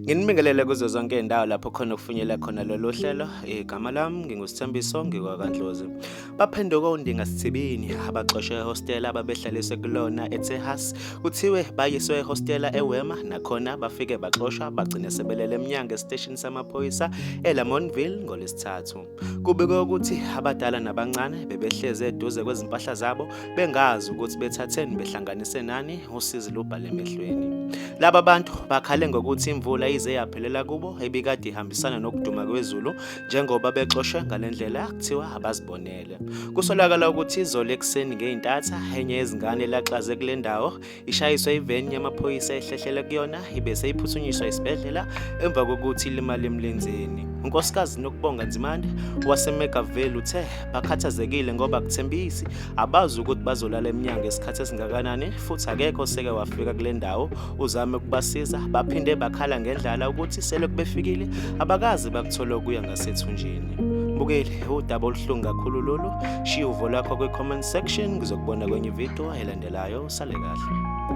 Nginibingelele kuzo zonke izindawo lapho khona kufinyela khona lolu hlelo. Igama lami nginguSithembiso ngikwaKaNdlozi. Baphenduka ondinga sithibini abaxoshwe ehostela ababehlaliswe kulona eTehas. Kuthiwe bayiswe ehostela eWema nakhona bafike baxoshwa bagcine sebelele emnyango esiteshini samaphoyisa eLamontville ngoLwesithathu. Kubikwe ukuthi abadala nabancane bebehlezi eduze kwezimpahla zabo bengazi ukuthi bethatheni behlanganise nani usizi lubhale emehlweni. Laba bantu bakhale ngokuthi imvula ize yaphelela kubo ebikade ihambisana nokuduma kwezulu njengoba bexoshwe ngale ndlela kuthiwa abazibonele. Kusolakala ukuthi izolo ekuseni ngey'ntatha enye yezingane elaxaze kule ndawo Ishayiswe iveni yamaphoyisa ehlehlele kuyona ibe seyiphuthunyiswa esibhedlela emva kokuthi ilimale emlenzeni. UNkosikazi Nokubonga Nzimande waseMegaville uthe bakhathazekile ngoba akuthembisi, abazi ukuthi bazolala emnyango isikhathi esingakanani futhi akekho oseke wafika kule ndawo uzame ukubasiza. Baphinde bakhala ngendlala ukuthi selokhu befikile abakaze bakuthole okuya ngasethunjini. Mbukeli, udaba oluhlungu kakhulu lolu. Shiya uvo lwakho kwi-comment section, ngizokubona kwenye ividiyo elandelayo. Usale kahle.